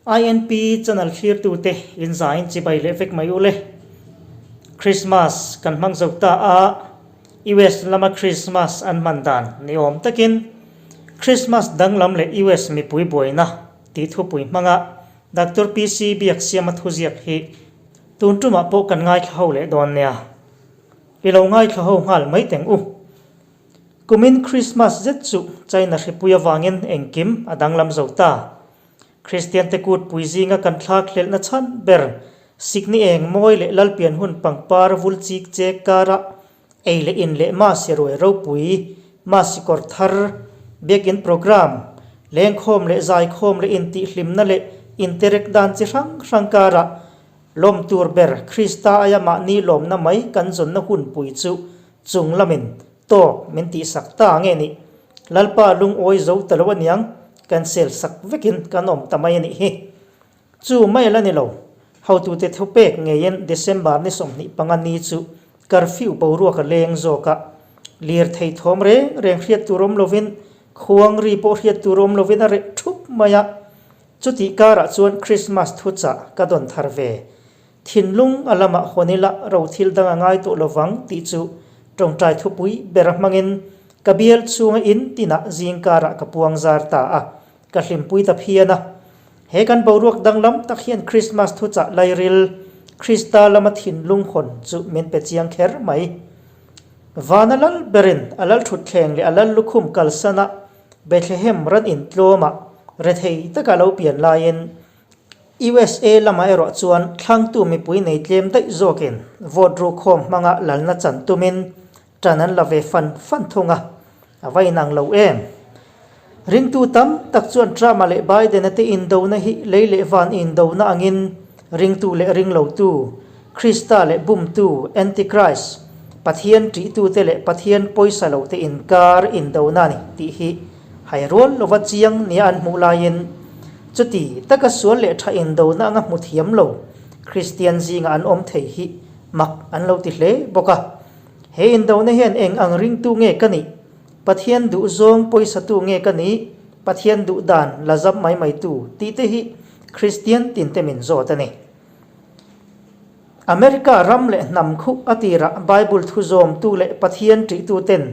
INP channel thlirtute in zain chibai leh vek mai ule. Christmas kan hmang zo ta a, US lama Christmas an hman dan ni awm takin Christmas danglam leh US mipui buaina tih thupui hmanga Doctor PC Biaksiama thuziak hi tun tumah pawh kan ngaithla ho leh dawn nia. I lo ngaithla ho nghal mai teng u. Kumin Christmas zet chu China hripui avangin engkim a danglam zo ta. Kristiante kut pui zinga kan thlak hlelhna chhan ber sikni eng mawi leh lalpian hun pangpar vul chik chek kara ei leh in leh masi ruai ropui, masi kawr thar, biakin programme, lengkhawm leh zaikhawm leh intihhlimna leh interek dan chi hrang hrang kara lawm tur ber Krista aia mahni lawmna mai kan zawnna hunpui chu chung lamin tawk min tihsak ta nge nih? Lalpa lungawi zo ta lo aniang, cancel sak vekin kan awm ta mai a nih hi. Chu mai a la ni lo, hotute thupek ngeiin December ni 25 ni chu curfew boruak a leng zawk a, lirthei thawm reng reng hriat tur awm lovin, khuang ri pawh hriat tur awm lovin a reh thup mai a. Chutih karah chuan Christmas thuchah ka dawn thar ve. Thinlung a lamah hawn ila ro thil dang a ngai tawh lovang tih chu tawngtai thupui bera hmangin ka bial chhunga in tinah zingkarah ka puang zar ta a, ka hlimpui ta phian a. He kan boruak danglam tak hian Krismas thuchah lairil Krista lama thinlung hawn chu min pe chiang kher mai. Vana lal berin a lal thutthleng leh a lal lukhum kalsana Bethlehem ran intlawmah rethei taka lo pian laiin USA lamah erawh chuan thlangtu mipui nei tlem daih zawkin vote rukhawm hmanga lalna chan tumin tan an la ve fan fan thung a, a va inang lo em? Ringtu tam tak chuan Trump-a leh Biden-a te indona hi lei leh van indona angin ringtu leh ringlotu, Krista leh bumtu, Antichrist, Pathian ṭihtute leh Pathian pawisa lote inkar indona a ni tih hi Hai rual lova chiang nia an hmuh laiin chuti taka sual leh tha indona anga hmu thiam lo Kristian zinga an awm thei hi mak an lo ti hle bawk a. He indona hian eng ang ringtu nge ka nih? Pathian duh zawng pawisatu nge ka nih? Pathian duh dan la zam mai mai tu tih te hi Kristian tinte min zawt a ni. America ram leh hnam khuh a tirah Bible thu zawmtu leh Pathian ṭihtu ten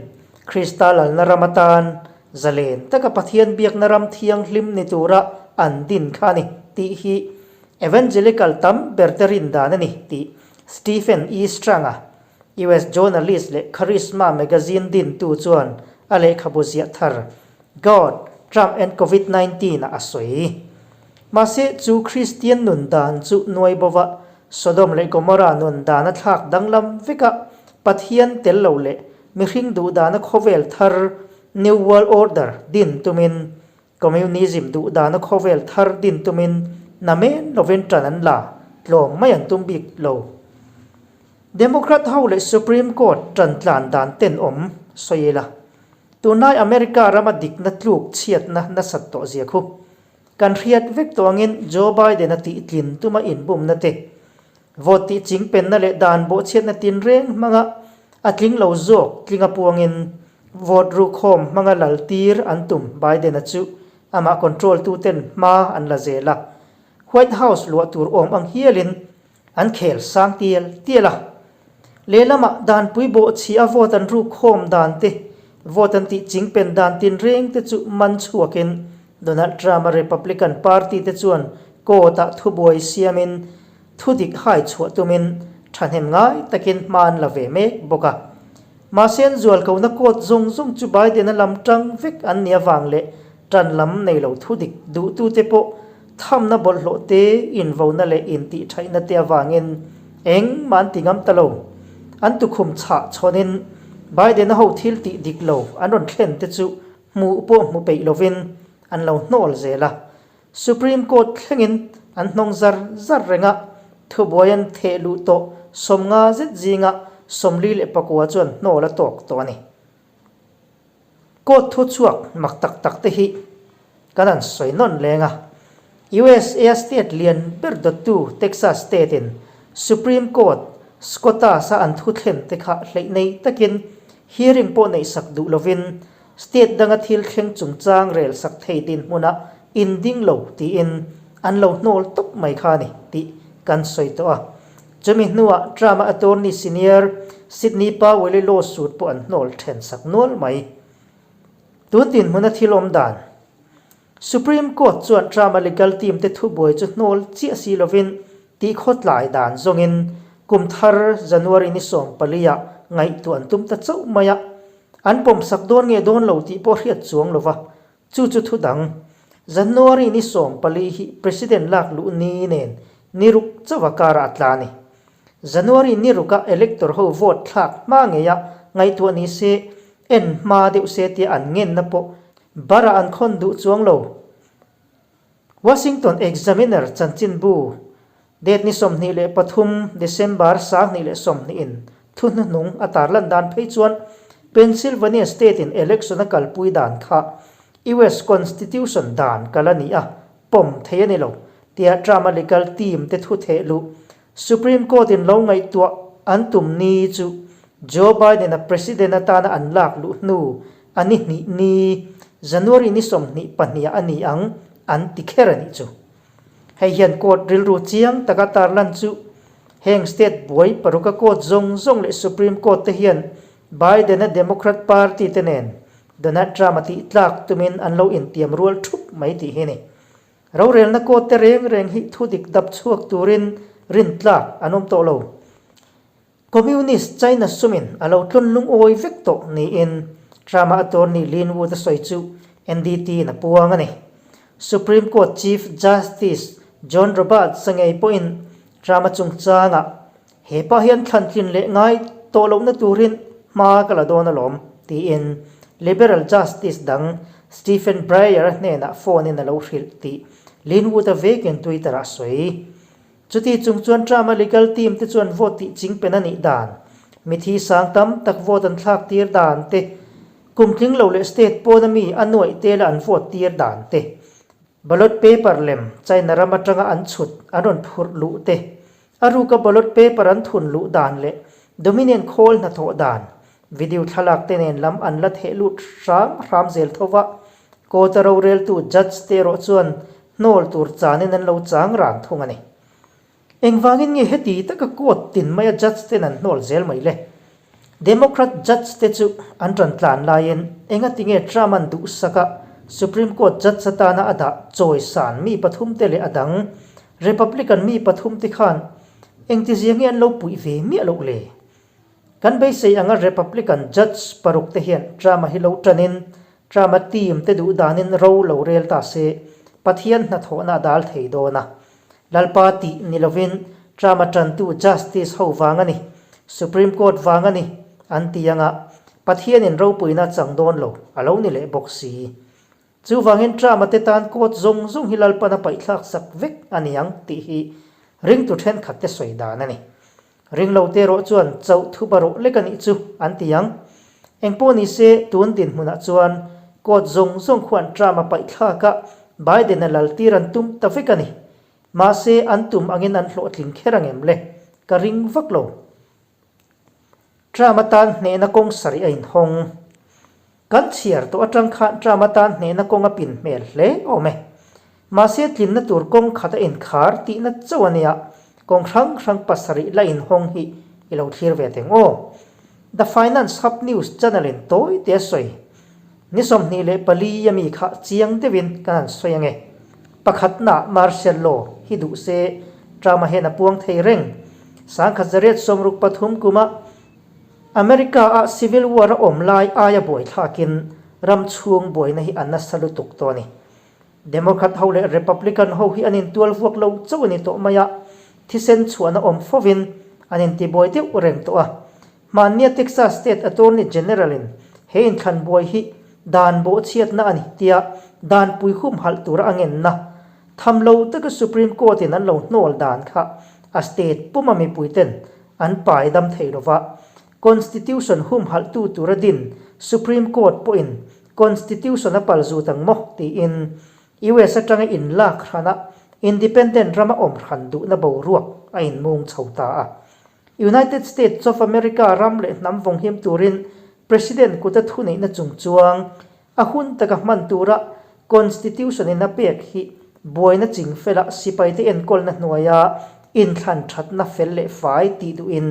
Krista lalna ram atan zalen taka Pathian biakna ram thianghlim ni tura an din kha a ni tih hi Evangelical tam ber te rin dan a ni tih Stephen E. Strang-a, US journalist leh Charisma magazine dintu chuan a lehkhabu ziah thar God, Trump and Covid 19 ah a sawi. Mahse, chu Kristian nun dan chu nuai bova Sodom leh Gomorrah nun dan a thlak danglam vek a, Pathian tel lo leh mihring duh dana khawvel thar, New World Order, din tumin, Communism duh dana khawvel thar din tumin namen lovin ṭan an la, tlawm mai an tum bik lo. Democrat ho leh Supreme Court ṭan tlan dan tenawm sawi ila, tunlai America rama dikna tluk chhiatna nasat tawh zia khu. Kan hriat vek tawh angin Joe Biden-a tihtlin tuma inbumna te, vote tih chingpenna leh dan bawhchhiatna tinreng hmanga a tling lo zawk tlinga puangin vote rukhawm hmanga laltir an tum Biden-a chu amah control tuten hma an la zel a, White House luah tur awm ang hialin an khel sang tial tial a. Lehlamah danpui bawhchhi a vote an rukkhawm dan te, vote an tih chingpen dan tinreng te chu man chhuakin Donald Trump-a Republican Party te chuan court-ah thubuai siamin thudik hai chhuah tumin thahnem ngai takin hma an la ve mek bawk a. Mahse an zualkona court zawng zawng chu Biden-a lam tang vek an nih avang leh tan lam nei lo thudik duhtute pawh Thamna bawlhhlawh te, invona leh intihthaihna te avangin engmah an ti ngam ta lo. An tukhum chhah chhawnin Biden-a ho thil tih dik lo an rawn thlen te chu hmuh pawh hmu peih lovin an lo hnawl zel a. Supreme Court thlengin an hnawng zar zar reng a, thubuai an theh luh tawh 50 zet zinga 44 chuan hnawl a tawk tawh a ni. Court thu chhuak mak tak tak te hi kan han sawi nawn leng a. USA state lian ber dawttu Texas state in Supreme Court Scotus a an thu thlen te kha hleih nei takin hearing pawh neih sak duh lovin state danga thil thleng chungchang rel sak thei dinhmunah in ding lo tiin an lo hnawl tawp mai kha a ni tih kan sawi tawh a. Chumi hnuah Trump-a attorney senior Sidney Powell-i lawsuit pawh an hnawl then sak nual mai. Tun dinhmuna thil awm dan. Supreme Court chuan Trump-a legal team te thubuai chu hnawl chiah si lovin tihkhawtlai dan zawngin kum thar January ni sawmpali-ah ngaihtuah an tum ta chauh mai a. An pawmsak dawn nge dawn lo tih pawh hriat chuang lova Chu chu thu dang, January ni 14 hi President lak luh ni nen ni ruk chauha karah a tla a ni. January ni ruka elector ho vote thlak hma ngeia ngaihtuah ni se, en hma deuh se tia an ngenna pawh barah an khawn duh chuang lo. Washington Examiner chanchinbu Date ni 23 December 2020 in thu hnuhnung a tarlan dan phei chuan Pennsylvania state in election a kalpui dan kha US Constitution dan kal a ni a, pawm thei a ni lo tia Trump-a legal team te thu theh luh Supreme Court in lo ngaihtuah an tum ni chu Joe Biden-a president atana an lak luh hnu a ni hnih ni January ni 22 ah a ni ang an ti kher a nih chu. Hei hian court rilru chiang taka tarlan chu heng state buai paruka court zawng zawng leh Supreme Court te hian Biden-a Democrat Party te nen Donald Trump-a tih tlak tumin an lo intiam rual thup mai tih hi a ni. Rorelna court te reng reng hi thudik dap chhuak turin rintlak an awm tawh lo. Communist China sumin a lo tlun lungawi vek tawh niin Trump-a attorney Lin Wood a sawi chu NDT-in a puang a ni. Supreme Court Chief Justice John Roberts-a ngei pawhin Trump-a chungchangah he pa hian thlantlin leh ngai tawh lohna turin hma ka la dawn alawm tiin Liberal Justice dang Stephen Breyer-a hnenah phone-in a lo hrilh tih Lin Wood-a vekin Twitter-ah a sawi. Chuti chung chuan Trump-a legal team te chuan vote tih chingpen a nih dan, mithi sang tam tak vote an thlak tir dan te, kum tling lo leh state pawna mi a nuaih tela an vote tir dan te, ballot paper lem China ram atanga an chhut an rawn phurh luh te, a ruka ballot paper an thun luh dan leh Dominion khawl hnathawh dan, video thlalak te nen lam an la theh lut hram hram zel tho va, court-a roreltu judge te erawh chuan Hnawl tur chanin an lo chang ran thung a ni. Engvangin nge heti taka court tin maia judge ten an hnawl zel mai le? Democrat judge te chu an ṭan tlan laiin engati nge Trump an duhsak a Supreme Court judge atana a dah chawisan mi pathum te leh a dang Republican mi pathum te khan engtizia nge an lo puih ve miah loh le? Kan beisei anga Republican judge paruk te hian Trump-a hi lo ṭanin Trump-a team te duh danin ro lo rel ta se, Pathian hnathawhna a dal thei dawn a. Lalpa tih ni lovin Trump-a tantu Justice ho vang a ni, Supreme Court vang a ni, an ti anga Pathianin ropuina a chang dawn lo a lo ni leh bawk si. Chuvangin Trump-a te tan court zawng zawng hi Lalpan a paihthlak sak vek a ni ang tih hi ringtu thenkhat te sawi dan a ni. Ringlo te erawh chuan chauh thu barawh lek a nih chu an ti ang. Engpawh ni se, tun dinhmunah chuan court zawng zawng khuan Trump a paihthlak a, Biden-a laltir an tum ta vek a ni. Mahse, an tum angin an hlawhtling kher ang em le? Ka ring vak lo. Trump atan hnehna kawng sarih a inhawng. Kan chhiar tawh atang khan Trump atan hnehna kawng a pin hmel hle awm e. Mahse tlinna tur kawng khat a inkhar tihna chauh a nia, kawng hrang hrang pasarih la inhawng hi i lo thlir ve teng aw. The Finance Hub News channel in tawi te a sawi. Ni 24 a mi kha chiang deuhin kan han sawi ange. Pakhatna Martial Law hi duh se Trump a hian a puang thei reng. 1963 kuma America-a Civil War a awm lai aia buaithlakin ram chhung buaina hi a nasa lutuk tawh a ni. Democrat ho leh Republican ho hi an intual vuak lo chauh a ni tawh mai a, thisen chhuahna awm fovin an intibuai deuh reng tawh a. Hmannia Texas State Attorney General-in he inthlan buai hi dan bawhchhiatna a ni tia danpui humhalh tura a ngenna tham lo taka Supreme Court-in an lo hnawl dan kha a state puma mipuiten An pai dam thei lova, Constitution humhalhtu tura din Supreme Court pawhin Constitution a pal zut ang maw tiin US atanga inlak hrana independent rama awm hran duhna boruak a inmung chho ta a. United States of America ram leh hnam vawnghim turin President kuta thuneihna chungchuang a hun taka hman tura Constitution in a pek hi Buaina chingfela sipaite enkawlna hnuaia inthlan thatna fel leh fai tih duhin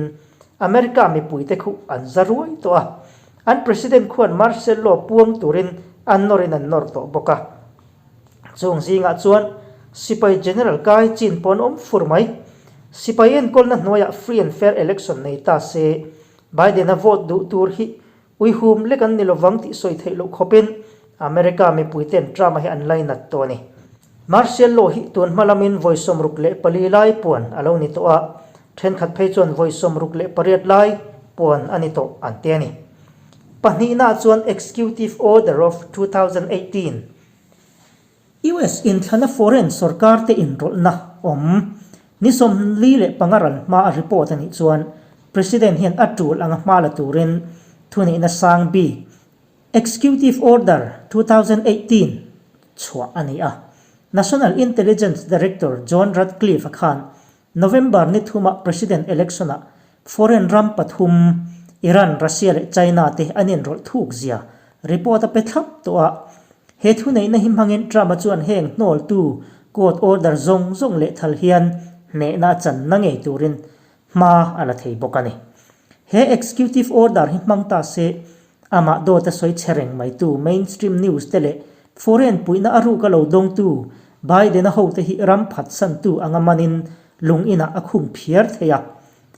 America mipuite khu an za ruai tawh a. An President khuan Martial Law puang turin an nawrin an nawr tawh bawk a. Chung zingah chuan sipai General kai chin pawh an awm fur mai. Sipai enkawlna hnuaiah free and fair election nei ta se Biden-a vote duh tur hi Uihum lek an ni lovang tih sawi theih loh khawpin America mipuite'n Trump-a hi an lainat tawh a ni. Martial law hi tun hma lamin vawi 64 lai puan a lo ni tawh a, thenkhat phei chuan vawi 68 lai puan a ni tawh an ti a ni. Pahnihnaah chuan Executive Order of 2018, US inthlana foreign sorkar te inrawlhna awm ni 45 ral hma a report a nih chuan President hian a tul anga hma la turin thuneihna sang bik Executive Order 2018 chhuah a ni a. National Intelligence Director John Ratcliffe-a khan November ni thuma President election-ah foreign ram pathum, Iran, Russia leh China te an inrawlh thuk zia report a pe thlap tawh a. He thuneihna hi hmangin Trump-a chuan heng hnawltu court order zawng zawng leh thal hian hnehna a channa ngei turin hma a la thei bawk a ni. He executive order hi hmang ta se Amah dawt a sawi che reng maitu mainstream news te leh foreign puihna a ruka lo dawngtu Biden-a hote hi ram phatsantu anga manin lung inah a khung phiar thei a.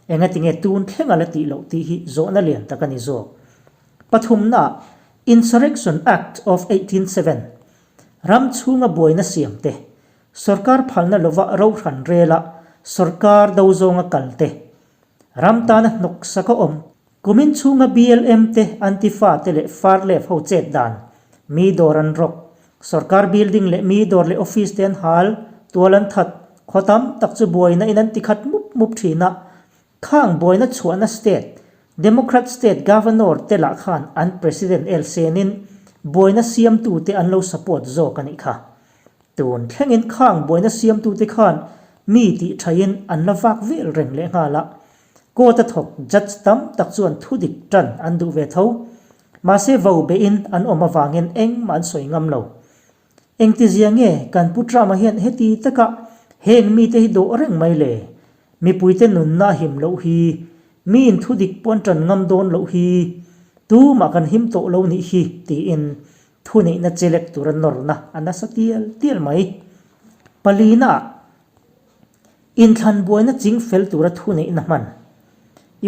Engatinge tun thleng a la tih loh tih hi zawhna lian tak a ni zawk. Pathumnaah Insurrection Act of 1807 ram chhunga buaina siam te, sorkar phalna lova rohran rela sorkar do zawnga kal te, ram tana hnawksak a awm Kumin chhunga BLM te, Antifa te leh Far Left ho chet dan, mi dawr an rawk, sorkar building leh mi dawr leh office te an hal, tual an that, khaw tam tak chu buaina in an ti khat mup mup thin a. Khang buaina chhuahna state, Democrat state governor te lah khan an president el senin buaina siamtu te an lo support zawk a nih kha. Tun thlengin khang buaina siamtu te khan mi tih thain an la vak vel reng lehnghal a. Court a thawk judge tam tak chuan thu dik tan an duh ve tho. Mahse vo behin an awm avangin engmah an sawi ngam lo. Engtizia nge kan Pu Trump-a hian heti taka heng mite hi dawh reng mai le? Mipuite nunna a him loh hi, miin thu dik pawn tan ngam dawn loh hi, tumah kan him tawh lo nih hi tiin thuneihna chelek tura nawrna a nasa tial tial mai. Palina-ah. Inthlan buaina ching fel tura thuneihna hman.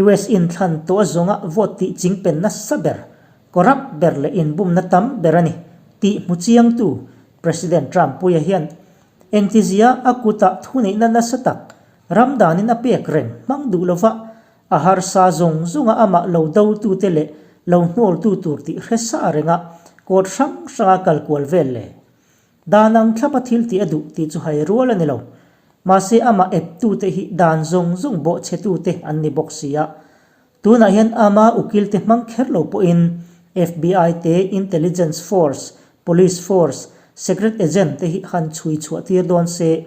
US inthlan tawh a zawnga vote tih ching pen nasa ber, corrupt ber leh inbumna tam ber a ni tih hmu chiangtu President Trump puia hian engtizia a kutah thuneihna nasa tak ram danin a pek reng hmang duh lova a harsa zawng zawnga amah lo dotute leh lo hnawltu tur tih hre sa renga court hrang hranga kal kual vel le Dan ang thlapa thil tih a duh tih chu hai rual a ni lo. Mahse amah eptute hi dan zawng zawng bawhchhetute an ni bawk si a. Tunah hian ama ukilte hmang kher lo pawhin FBI te, Intelligence Force, Police Force, Secret Agent te hi han chhui chhuah tir dawn se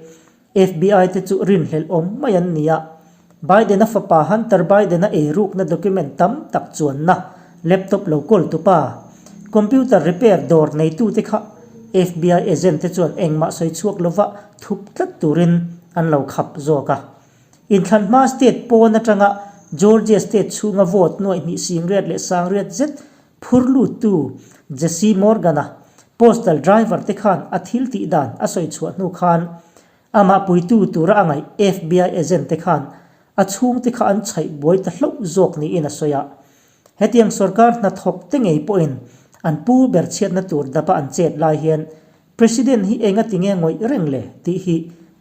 FBI te chu rinhlelh awm mai an ni a. Biden-a fapa Hunter Biden-a eirukna document tam tak chuanna laptop lo kawl tupa, computer repair dawr neitute kha FBI agent te chuan engmah sawi chhuak lova thup tlat turin an lo khap zawk a. Inthlan hma state pawn atanga Georgia state chhunga vote nuaih hnih singriat leh sangriat zet phur luttu Jesse Morgan-a postal driver te khan a thil tih dan a sawi chhuah hnu khan amah puitu tura a ngaih FBI agent te khan a chhungte kha an chhaih buai ta hlauh zawk niin a sawi a. Hetiang sorkar hnathawk te ngei pawhin an pu ber chhiatna tur dapa an chet lai hian President hi enga tinge ngawih reng le tih hi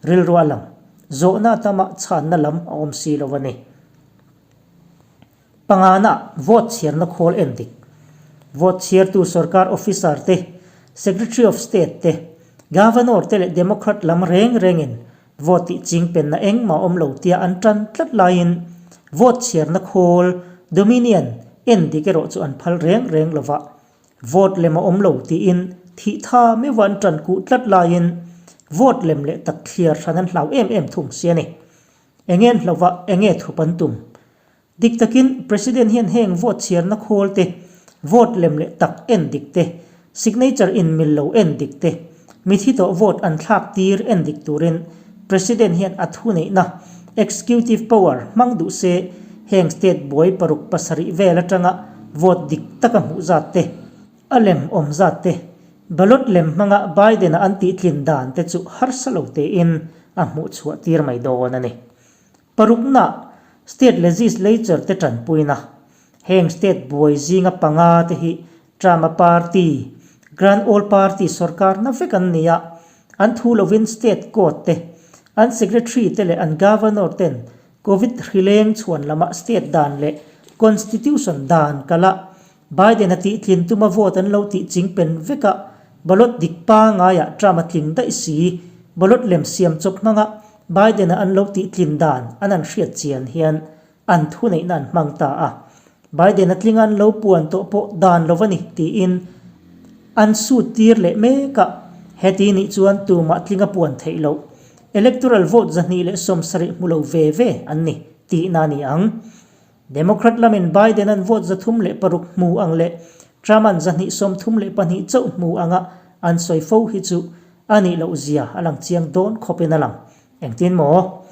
rilru a lang. Zawhna atama chhanna lam a awm si lo a ni. Pangana, vote chhiarna khawl en dik. Vote chhiartu sorkar officer te, Secretary of State te, Governor te leh Democrat lam reng rengin vote tih ching penna engmah awm lo tia an tan tlat laiin vote chhiarna khawl, Dominion, en dik erawh chu an phal reng reng lova. Vote lem a awm lo tiin thih tha meuha an tan kuh tlat laiin vote lem leh tak thliar hran an hlau em em thung si a ni. Enge an hlauh a, enge thup an tum? Dik takin President hian heng vote chhiarna khawl te, vote lem leh tak en dik te, signature in mil lo en dik te, Mithi tawh vote an thlak tir en dik turin President hian a thuneihna, executive power, hmang duh se heng state buai paruk pasarih vel atanga vote dik taka hmuh zat te, a lem awm zat te, ballot lem hmanga Biden-a an tihtlin dan te chu harsa lo tein a hmuh chhuah tir mai dawn a ni. Parukna, State legislature te tanpuina, heng state buai zinga panga te hi Trump-a party, Grand Old Party sorkarna vek an ni a, an thu lovin state court te, an secretary te leh an governor ten Covid hrileng chhuan lamah state dan leh constitution dan kala Biden-a tihtlin tuma vote an lo tih chingpen vek a, ballot dik pangaiah Trump-a tling daih si, ballot lem siam chawp hmanga Biden-a an lo tihtlin dan an an hriat chian hian an thuneihna an hmang ta a. Biden-a tlinga an lo puan tawh pawh dan lo a ni tiin an sut tir leh mek a, heti nih chuan tumah tlinga puan theih loh electoral vote 270 hmu lo ve ve an ni tihna a ni ang. Democrat lamin Biden-a'n vote 306 hmu ang leh Trump-a'n 232 chauh hmu anga an sawi fo hi chu a nih loh zia a lang chiang dawn khawpin a lang. Engtin maw?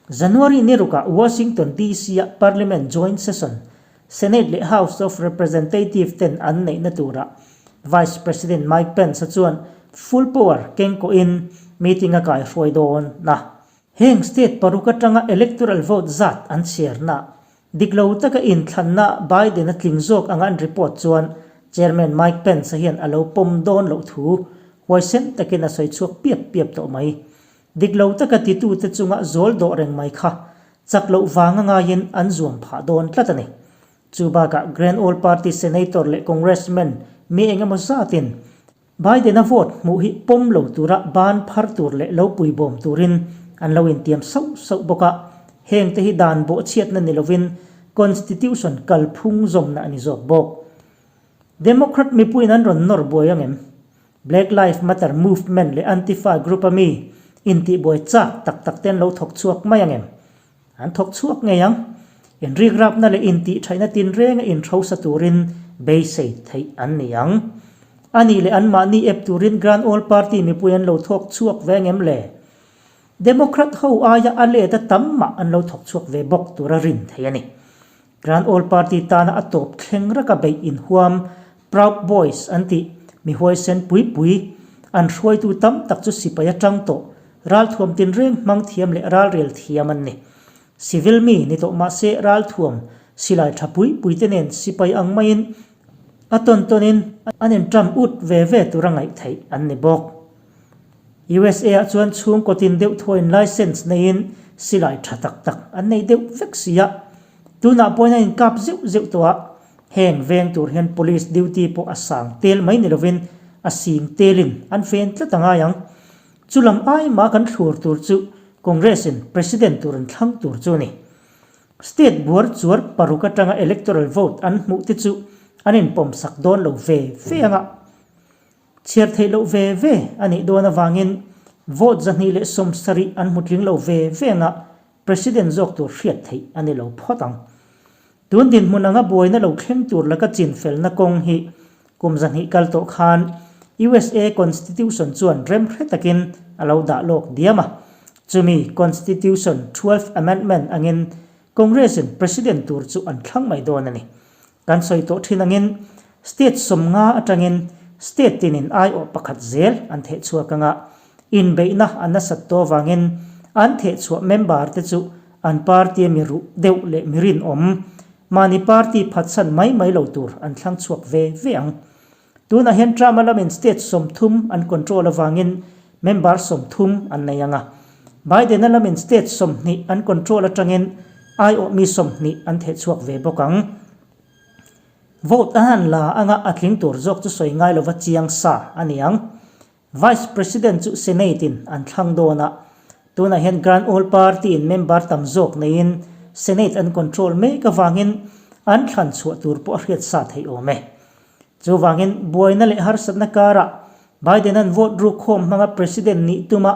January ni rukah Washington DC-a Parliament Joint Session, Senate leh House of Representative ten an neihna turah Vice President Mike Pence-a chuan full power keng kawhin meeting a kaihruai dawn a. Heng state paruk atanga electoral vote zat an chhiarna, dik lo taka inthlanna Biden a tling zawk anga an report chuan Chairman Mike Pence-a hian a lo pawm dawn loh thu huaisen takin a sawi chhuak piap piap tawh mai. Dik lo taka titute chunga zawl dawh reng mai kha chak loh vanga ngaiin an zuam phah dawn tlat a ni. Chu bakah Grand Old Party Senator leh Congressman mi engemaw zatin Biden-a vote hmuh hi pawm lo tura ban phar tur leh lo puibawm turin an lo intiam sauh sauh bawk a, hengte hi dan bawhchhiatna ni lovin Constitution kalphung zawmna a ni zawk bawk. Democrat mipuiin an rawn nawr buai ang em? Black Life Matter movement leh Antifa group-a mi intihbuai chak tak tak te an lo thawk chhuak mai ang em? An thawk chhuak ngei ang. Inrikrapna leh intihṭhaihna tinrenga inhrosa turin beisei theih an ni ang. A nih leh anmahni ep turin Grand Old Party mipui an lo thawk chhuak ve ngem le? Democrat ho aia a let a tam mah an lo thawk chhuak ve bawk tura rin theih a ni. Grand Old Party tana a tawp thleng raka beih inhuam Proud Boys an tih mi huaisen pui pui, an hruaitu tam tak chu sipai atang tawh, ralthuam tinreng hmang thiam leh ralrel thiam an ni. Civil mi ni tawh mahse ralthuam silai tha pui pui te nen sipai ang maiin a tawn tawnin an inṭam ut ve ve tura ngaih theih an ni bawk. USA ah chuan chhungkaw tin deuh thuain license neiin silai tha tak tak an nei deuh vek si a, tunah pawhin an inkap zeuh zeuh tawh a, heng veng tur hian police duty pawh a sang tel mai ni lovin a sing telin an fen tlat a ngai ang. Chu lam ai mah kan thlur tur chu Congress in President tur an thlang tur chu a ni. State buar chuar paruk atanga electoral vote an hmuh te chu an inpawmsak dawn lo ve ve ang a. Chhiar theih loh ve ve a nih dawn avangin vote 270 an hmu tling lo ve ve anga President zawk tur hriat theih a ni lo phawt ang. Tun dinhmun anga buaina lo thleng tur laka chinfelna kawng hi kum 200 kal tawh khan USA Constitution chuan remhre takin a lo dah lawk diam a. Chumi Constitution Twelfth Amendment angin Congress-in President tur chu an thlang mai dawn a ni. Kan sawi tawh thin angin state 50 atangin state tinin aiawh pakhat zel an theh chhuak anga inbeihna a nasat tawh avangin an theh chhuah member te chu an party a mi ruh deuh leh mi rinawm mahni party phatsan mai mai lo tur an thlang chhuak ve ve ang. Tunah hian Trump-a lamin state 30 an control avangin member 30 an nei ang a. Biden-a lamin state 20 an control atangin aiawh mi 20 an theh chhuak ve bawk ang. Vote a han la anga a tling tur zawk chu sawi ngai lova chiang sa a ni ang. Vice President chu Senate-in an thlang dawn a, tunah hian Grand Old Party-in member tam zawk neiin Senate an control mek avangin an thlan chhuah tur pawh a hriat sa theih awm e. Chuvangin buaina leh harsatna karah Biden-a'n vote rukkhawm hmanga President nih tuma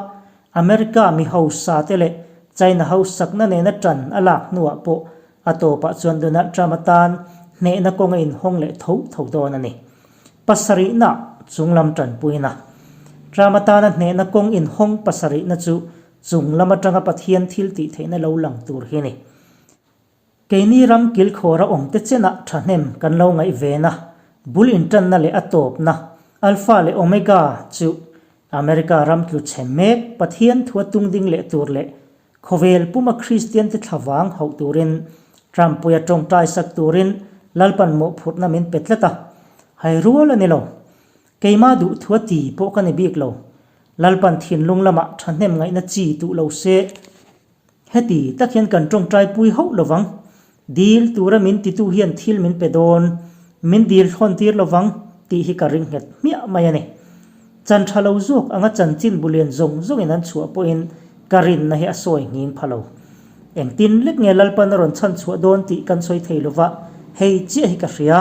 America mi hausa te leh China hausakna nena tan a lak hnuah pawh a tawpah chuan Donald Trump atan hnehna kawng a inhawng leh tho tho dawn a ni. Pasarihna chunglam tanpuina. Ram atana hnehna kawng inhawng pasarihna chu chung lam atanga Pathian thil tih theihna lo lang tur hi a ni. Keini ram kilkhawra awmte chenah thahnem kan lo ngaih vena, bul intanna leh a tawpna, Alpha leh Omega, chu America ram tlu chhe mek Pathian thua tungding leh tur leh Khawvel puma Kristiante thlavang hauh turin Trump puia tawngtai sak turin Lalpan mawhphurhna min pe tlat a, hai rual a ni lo. Keimah duh thua ti pawh ka ni bik lo. Lalpan thinlung lamah thahnem ngaihna chi duh lo se. Heti tak hian kan tawngtai pui hauh lovang. Dil tura min titu hian thil min pe dawn, min dil thlawn tir lovang tih hi ka ring nghet hmiah mai a ni. Chan tha lo zawk anga chanchin bu lian zawng zawngin an chhuah pawhin ka rinna hi a sawi nghing pha lo. Engtin lek nge Lalpan a rawn chhan chhuah dawn tih kan sawi thei lova, hei chiah hi ka hria,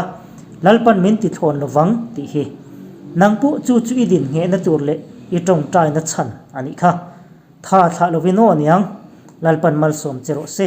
Lalpan min ti thlawn lovang tih hi. Nang pawh chu chu i din nghehna tur leh i tawngtaina chhan a nih kha. Tha thlah lovin aw aniang, Lalpan malsawm che rawh se.